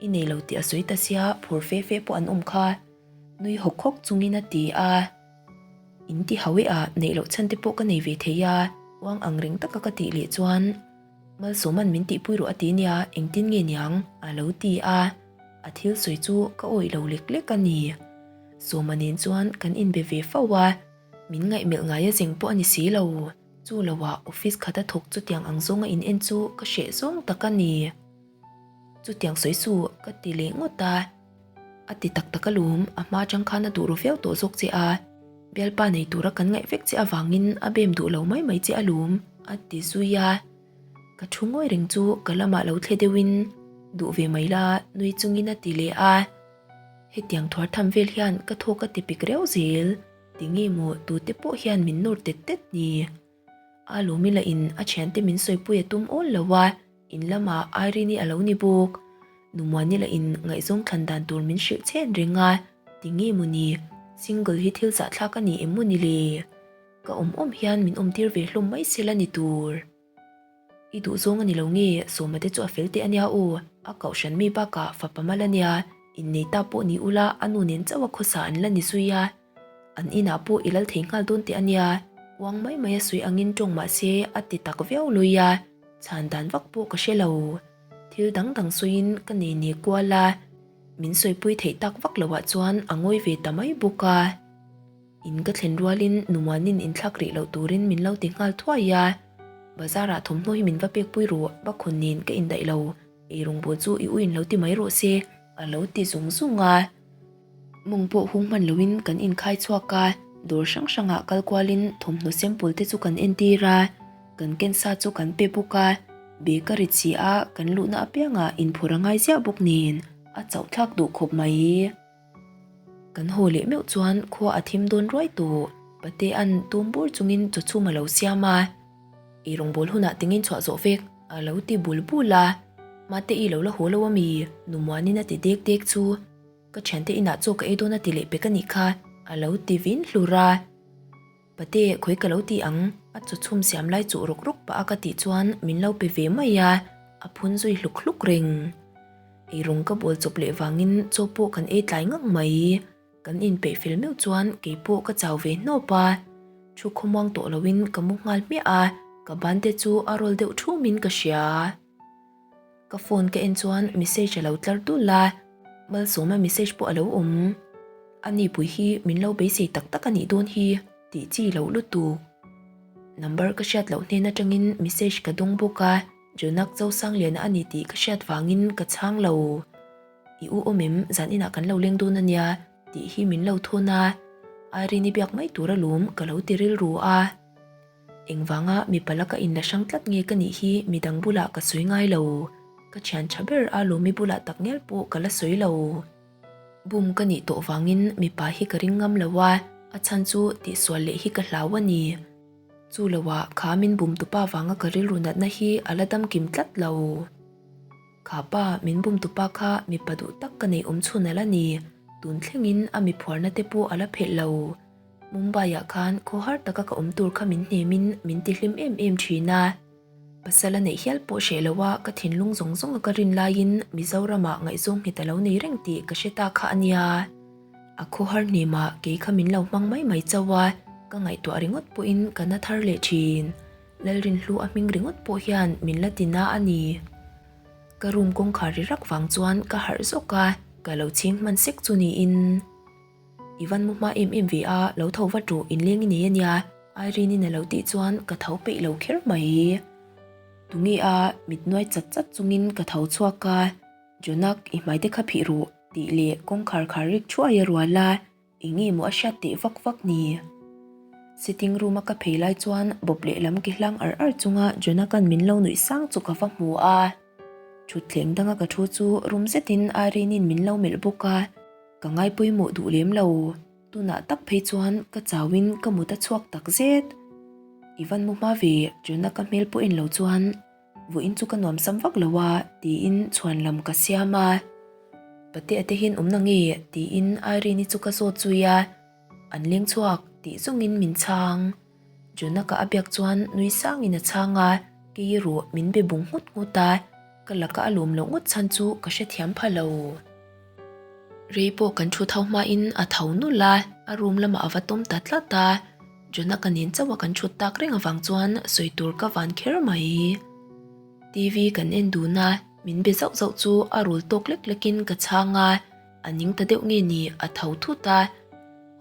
i nei lo tih a sawi ta sia phur fe fe pawh an awm kha. Nui hawk hawk chungin a ti a, In ti hau e a, neih loh chhan te pawh ka nei ve thei a, uang ang reng taka ka tih leh chuan Malsawman min tihpui rawh a ti nia, engtin nge niang? a lo ti a, a thil sawi chu ka awih lo lek lek a ni. Sawma nen chuan kan inbe ve fo a, min ngaihmelh ngai a zeng pawh a ni si lo. Chu loah office khata thawk chutiang ang zawnga in en chu ka hreh zawng tak a ni. Chutiang sawi su ka ti leh ngawt a. A ti tak tak alawm, a hma atang khan a duh ru viau tawh zawk che a, bialpa nei tura kan ngaih vek che avangin a bem duh lo mai mai che alawm, a ti zui a. Ka thu ngawi reng chu ka lamah lo thle deuhin, Duh ve mai la, nui chungin a ti leh a. Hetiang thuar tham vel hian ka thawk a ti pik reuh zel, tinge maw tute pawh hian min nawr tet tet ni. A lawmi lah in a thiante min sawipui a tum awl lo a, in lamah Irene-i a lo ni bawk. Numuani lah in ngaihzawng thlan dan tur min hrilh chhen reng a, tinge maw ni, single hi thil zahthlak a ni em maw ni le? Ka awm awm hian min awmtir ve hlawm mai sela ni tur. I duhzawng a ni lo nge, Sawma te chu a fel teh a nia aw, a kohhran mi bakah fapa mal a nia, innei ta pawh ni ula a nu nen chauh a khawsa an la ni zui a. An inah pawh i lal thei nghal dawn teh a nia, uang mai mai a sawi angin tawng mah se a ti tak viau lui a, chhan dan vak pawh ka hre lo. Thil dang dang sawiin ka nei ne kual a, min sawipui theih tak vak loah chuan a ngawi ve ta mai bawk a. In ka thlen rualin Numuanin inthlak rih loh turin min lo ti nghal thuai a, Bazarah thawmhnaw hi min va pekpui ru, Bakhawn nen ka indaih lo, eirawngbawl chu i uin lo ti mai rawh se, a lo ti zung zung a. Mawng pawh hung hman loin kan inkhai chhuak a, dawr hrang hrangah kal kualin thawmhnaw sample te chu kan entir a, kan ken sa chu kan pe bawk a, bag a rit si a, kan luhna apiangah inphawrh a ngai ziah bawk nen a chauh thlak duh khawp mai. Kan haw leh meuh chuan khua a thim dawn ruai tawh, Patea'n tum bur chungin chaw chhum a lo siam a, Ei rawngbâwl hunah tingin chhuah zawh vek a lo ti bul bul a, Mate i lo la haw lo ami? Numuanin a ti dek dek chu. Ka thiante inah chaw ka ei dawn a ti leh pek a nih kha, a lo ti vin hlur a. Pate, khawi ka lo ti ang, a chaw chhum siam lai chuh rawk rawk pah a ka tih chuan min lo pe ve mai a, a phun zui hluk hluk reng. Eirawng ka bawl chawp leh vangin chaw pawh kan ei tlai ngang mai. Kan inpeih fel meuh chuan kei pawh ka chau ve hnawp a, thu khawmuang tawh loin ka mu nghal hmiah a, ka ban te chu a rawl deuh thumin ka hria. Ka phone ka en chuan message a lo tlar dul a, Malsawma message pawh a lo awm. A nipui hi min lo beisei tak tak a nih dawn hi tih chi loh lutuk. Number ka hriat loh hnen atangin message ka dawng bawk a, Jonak Zosangliana a ni tih ka hriat vangin ka chhang lo. I u awm em, zan inah kan lo leng dawn a nia tih hi min lo thawn a, Irene-i biak mai tur alawm ka lo ti rilru a. Engvanga mipa laka inla hrang tlat nge ka nih hi midang bulah ka sawi ngai lo. Ka thian tha ber a lawmi bulah tak ngial pawh ka la sawi lo. Bum ka nih tawh vangin mipa hi ka ring ngam lo a, a chhan chu tihsual leh hi ka hlau a ni. Chu loah kha min bum tupa vanga ka rilru natna hi a la dam kim tlat lo. Kha pa min bum tupa kha mipa duh tak ka nei awm chhun a la ni. Tun thlengin a miphuarna te pawh a la phelh lo. Mumbai-ah khan khaw har taka ka awm tur kha min hnemin min tihlim em em thin a. Pasal a neih hial pawh hreh lo a, ka thinlung zawng zawnga ka rin laiin Mizoramah ngaihzawng nghet a lo nei reng tih ka hre ta kha a nia. A khaw har hnemah kei kha min lo hmang mai mai chauh a, ka ngaihtuah ringawt pawhin ka na thar leh thin. Lalrinhlu a hming ringawt pawh hian min la ti na a ni. Ka room kawngkhar ri rak vang chuan ka harh zawk a, ka lo chhing hman sek chu niin. I van mu hma em em ve a, lo tho vat ru, inleng i nei a nia, Irene-in a lo tih chuan ka tho peih lo kher mai. Tunge a, mit nuai chat chat chungin ka tho chhuak a, Jonak, i hmai te kha phih ru, tih leh kawngkhar khar rik thuai a rual a, eng nge maw a hriat teh vak vak ni? Sitting room a ka phei lai chuan bawp lehlam ke hlang ar ar chunga Jonaka'n min lo nuih sang chu ka va hmu a. Thutthleng danga ka thu chu rum zetin Irene-in min lo melh bawk a, ka ngai pawimawh duh lem lo. Tunah tak phei chuan ka chauin ka mut a chhuak tak zet. I van mu hma ve, Jonaka hmel pawh en lo chuan Vawiin chu ka nuam sam vak lo a, tiin chhuan lam ka siam a. Patea te hian awm na nge? tiin Irene-i chu ka zawt zui a. An leng chhuak tih zawngin min chhang. Jonaka a biak chuan nui sangin a chhang a, kei erawh min be bung nghut nghut a, ka laka a lawm loh ngawt chhan chu ka hrethiam pha lo. Rei pawh kan thu tho hmain a tho nulh a, a room lamah a va tawm ta tlat a. Jonaka nen chauha kan thut tak reng avang chuan sawi tur ka van kher mai. TV kan en dun a, min be zauh zauh chu a rul tawk lek lekin ka chhang a, a ning ta deuh nge ni a tho thut a.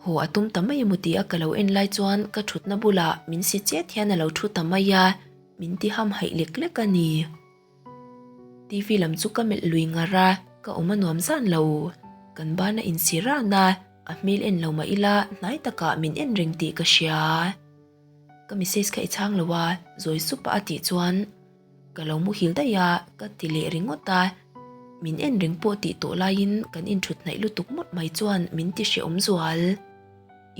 Haw a tum ta mai emaw tia ka lo en lai chuan ka thutna bulah min si chet hian a lo thu ta mai a, min ti hamhaih lek lek a ni. TV lam chu ka melh lui ngar a, ka awm a nuam zan lo. Kan ban a insi ran a, a hmel en lo mah ila hnai takah min en reng tih ka hria. Ka message kha i chhang lo a, zawi sup a a tih chuan ka lo muhil daih a, ka ti leh ringawt a. Min en reng pawh tih tawh laiin kan inthut hnaih lutuk mawt mai chuan min ti hrehawm zual.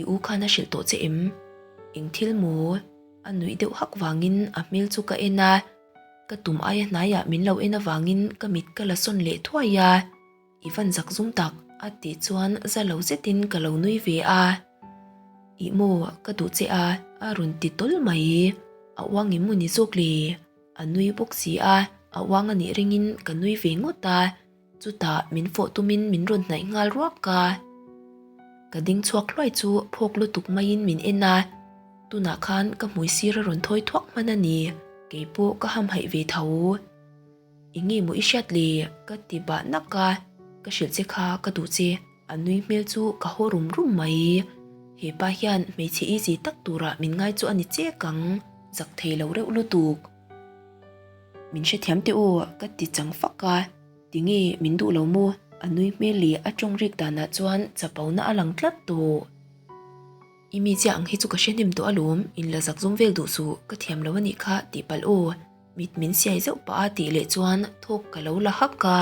I u khan a hrilh tawh che em? Eng thil maw? A nuih deuh hak vangin a hmel chu ka en a. Ka tum aia hnaiah min lo en avangin ka mit ka la sawn leh thuai a, I van zak zum tak a tih chuan za lo zetin ka lo nui ve a. Ih maw, ka duh che a, a rawn ti tawl mai. A uang em maw ni zawk le? A nui bawk si a, a uang a nih ringin ka nui ve ngawt a. Chutah min fawh tumin min rawn hnaih nghal ruak a. Ka ding chhuak hluai chu phawk lutuk maiin min en a, tunah khan ka hmui sir a rawn thawi thuak hman a ni, keipawh ka hamhaih ve tho. Eng nge maw i hriat le? Ka ti bah nak a, ka hrilh che kha ka duh che, a nui hmel chu ka haw rum rum mai. He pa hian hmeichhe easy tak turah min ngai chu a ni chek ang, zak thei lo reuh lutuk. Min hrethiam teh aw ka ti chang fak a, tinge min duh lo maw? A nui hmel leh a tawng rik danah chuan chapona a lang tlat tawh. I mi chiah ang hi chu ka hre hnem tawh alawm, in la zak zum vel duh suh, ka thiam lo anih kha tih palh aw. Mit min siai zauh pah a tih leh chuan thawk ka lo la hak a.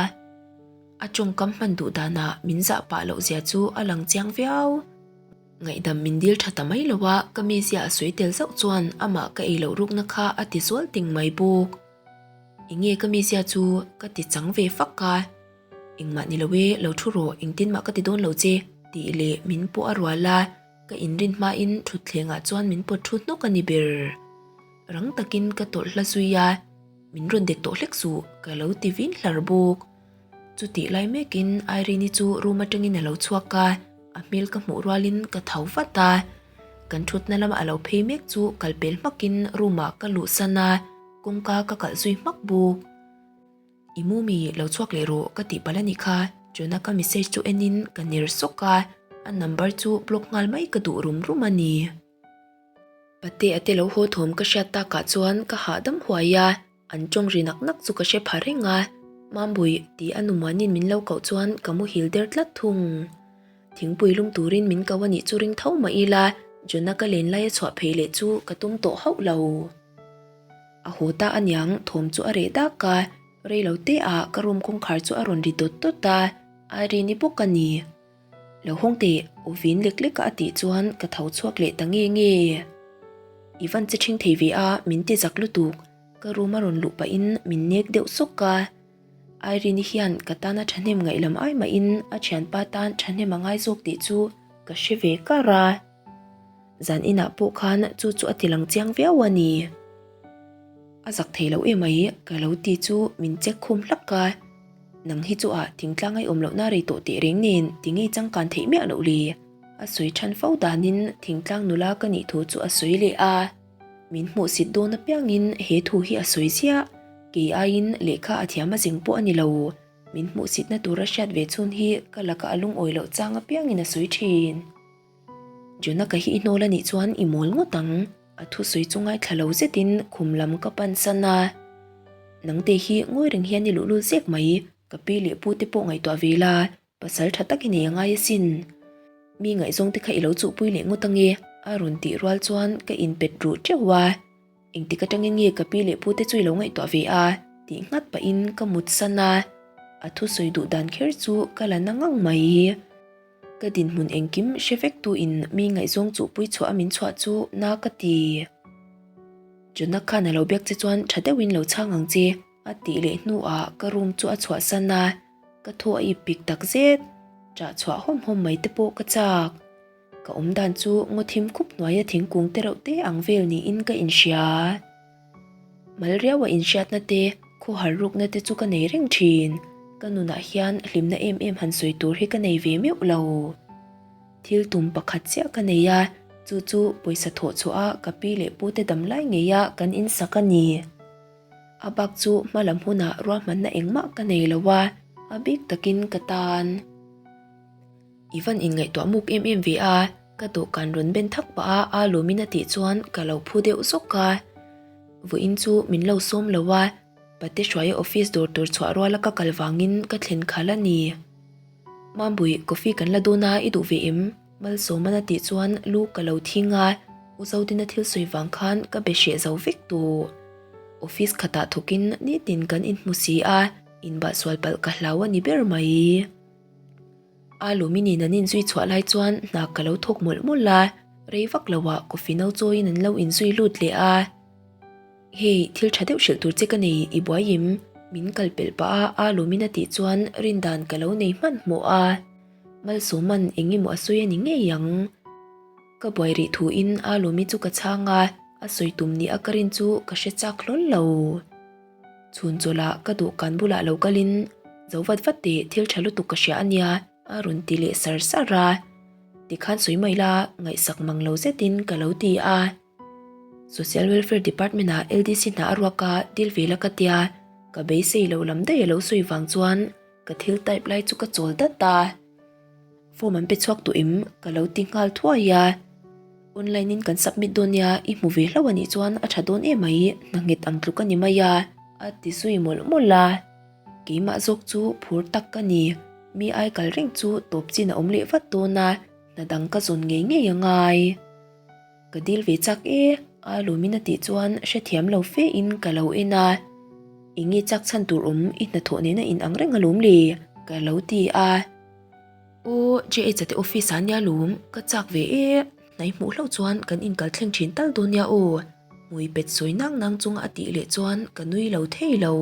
A tawngkam hman duh danah min zah pah loh zia chu a lang chiang viau. Ngaihdam min dil tha ta mai lo a, ka mizia a sawi tel zauh chuan amah ka ei loh rukna kha a ti zual ting mai bawk. Enge ka mizia chu ka ti chang ve fak a, engmah ni lo e, lo thu rawh, engtin mah ka ti dawn lo che tih leh min pawh a rual a, ka inrin hmain thutthlengah chuan min pawt thu hnawk a ni ber. Rang takin ka tawlh hla zui a, min rawn dek tawh hlek suh ka lo ti vin hlar bawk. Chutih lai mekin Irene-i chu room atangin a lo chhuak a, a hmel ka hmuh rualin ka tho vat a. Kan thutna lama a lo phei mek chu kal pel hmakin room ah ka luhsan a, kawngka ka kalh zui hmak bawk. I mummy lo chhuak leh rawh ka tih palh a nih kha, Jonah ka message chu enin ka ner sawk a, a number chu block nghal mai ka duh rum rum a ni. Patea te lo haw thawm ka hriat takah chuan ka hahdam huai a. An tawng ri nak nak chu ka hre pha reng a, Mambui tih a numuanin min lo koh chuan ka muhil der tlat thung. Thingpui lum turin min ko a nih chu ring tho mah ila, Jonah ka len laia chhuah phei leh chu ka tum tawh hauh lo. A haw ta aniang thawm chu a reh dak a, rei lo te ah ka room kawngkhar chu a rawn ri dawt dawt a, Irene-i bawk a ni. Lo hawng teh, aw vin lek lek a a tih chuan ka tho chhuak leh ta nge nge. I van che ṭhing thei ve a, min ti zak lutuk. Ka room a rawn luh pahin min nek deuh sawk a. Irene-i hian ka tana ṭhahnem ngaih lam ai mahin a ṭhianpa tan ṭhahnem a ngai zawk tih chu ka hre ve kar a. Zan inah pawh khan chu chu a ti lang chiang viau a ni. A zak thei lo emai ka lo ti chu min check khum hlak a. Nang hi chu ah thingtlang ai awm lohna rei tawh teh reng nen ti ngei changkan theih miah loh le. A sawi than fo danin thingtlang nula ka nih thu chu a sawi leh a. Min hmuhsit dawn apiangin he thu hi a sawi ziah. Kei aiin lehkha a thiam a zeng pawh a ni lo. Min hmuhsitna tura hriat ve chhun hi ka laka a lungawi loh chang apiangin a sawi thin. Jonah ka hi i hnawl a nih chuan i mawl ngawt ang. A thusawi chu ngaithla lo zetin khum lam ka pan san a. Nangte hi ngawi reng hian i luhlul zek mai, ka pi leh pu te pawh ngaihtuah ve la, pasal tha tak i nei a ngai asin. Mi ngaihzawng te kha i lo chuhpui leh ngawt ange, a rawn tih rual chuan ka inpet ruh teuh a. Engtik atangin nge ka pi leh pu te chu i lo ngaihtuah ve a? tih nghat pahin ka mut san a. A thusawi duh dan kher chu ka la na ngang mai. Ka dinhmun engkim hre vek tu in mi ngaihzawng chuhpui chhuah a min chhuah chu na ka ti. Jonah khan a lo biak che chuan tha deuhin lo chhang ang che a tih leh hnuah ka room chu a chhuahsan a, ka thaw a ip pik tak zet. Ṭah chhuah hawm hawm mai te pawh ka chak. Ka awm dan chu ngaw thim khup hnuaia thingkung te reuh te ang vel niin ka inhria. Mal riaua inhriatna te, khawhar rukna te chu ka nei reng thin. Ka nunah hian hlimna em em han sawi tur hi ka nei ve meuh lo. Thil tum pakhat chiah ka nei a, chu chu pawisa thawh chhuah a ka pi leh pu te dam lai ngeia kan insak a ni. A bak chu hma lam hunah ruahmanna engmah ka nei lo a, a bik takin ka tan. I van inngaihtuah muk em em ve a, ka dawhkan rawn ben thak pah a a lawmin a tih chuan ka lo phu deuh zawk a. Vawiin chu min lo sawm lo a, Pate Hruaia office dawr tur chhuah ruala ka kal vangin ka thlen khalh a ni. Mambui, coffee kan la dawn a, i duh ve em? Malsawman a tih chuan lu ka lo thing a, U Zodina thil sawi vang khan ka be hreh zo vek tawh. Office khatah thawkin nitin kan inhmu si a, inbahsual palh ka hlau a ni ber mai. A lawmi nen an inzui chhuah lai chuan hna ka lo thawk mawlh mawlh a, rei vak lo ah coffee no chawiin an lo inzui lut leh a. Hei, thil tha deuh hrilh tur che ka nei, i buai im? Min kal pelh pah a, a lawmin a tih chuan rindan ka lo nei hmanhmawh a. Malsawman eng emaw a sawi a ni ngei ang. Ka buai rih thuin a lawmi chu ka chhang a, a sawi tum ni a ka rin chu ka hre chak hlawl lo. Chhun chawlh ah ka dawhkan bulah lo kalin zo vat vat teh thil tha lutuk ka hria ania a rawn ti leh sar sar a. Tikhan sawi mai la ngaihsak mang lo zetin ka lo ti a. Social Welfare Department ah LDC hna a ruak a dil ve la ka tia ka beisei lo lam daih a lo sawi vang chuan ka thil type lai chu ka chawl dat a. Form an pe chhuak tawh em? Ka lo ti nghal thuai a. Online in kan submit dawn nia, i hmu ve hlauh a nih chuan a tha dawn em mai, hna nghet ang tluk a ni mai a, a ti zui mawlh mawlh a. Keimah zawk chu phur tak ka ni, mi ai kal reng chu tawp chin a awm leh vat dawn a, hna dang ka zawn ngei ngei a ngai. Ka dil ve chak e, a lawmin a tih chuan hrethiam lo fe in ka lo en a. Enge chak chhan tur awm i hnathawh nena in ang reng alawm le? Ka lo ti a. Aw, JH-a te office ah nia lawm, ka chak ve e, hnai hmuh hlauh chuan kan inkal thleng thin tal dawn nia aw, hmui pet sawi nang nang chunga a tih leh chuan ka nui lo thei lo.